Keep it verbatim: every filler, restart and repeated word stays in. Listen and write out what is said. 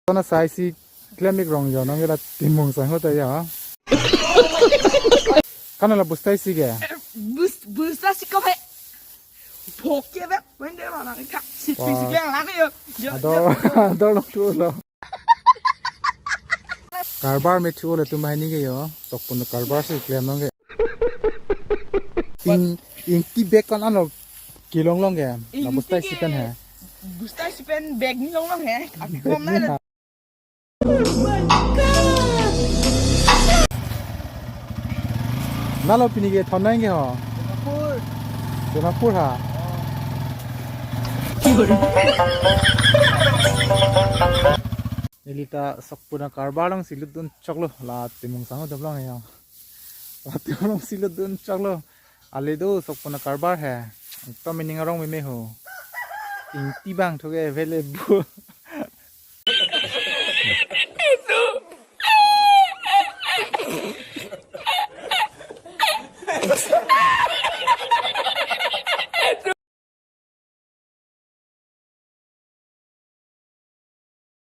Kona sai si klem ik rong jo nong la Timung sang hota ya. Kana la bustai si ke. Bus bus ta si ko he. Phok ke be. Wende ma nang ka. Si si si klem la ke yo. Yo, Ador yo. Ador long tu lo. Karbar me thu le tum hai ni ke yo. Sokpun karbar si klem nong ke. Ing ing ti bek kan ano kilong long ke. Na bustai si pen he. Bustai si pen bag ni long long he. Aku kom na. Nalo pini ke thon nang ke ho. Dimapur. Dimapur ha. Neli ta sokpun karbar long si lut dun choklo la Timung sang ho dam long ya. La Timung long si lut dun choklo. Ali do sokpun karbar he. Ekdom ining arong meme ho. Ingti bang thu ke available.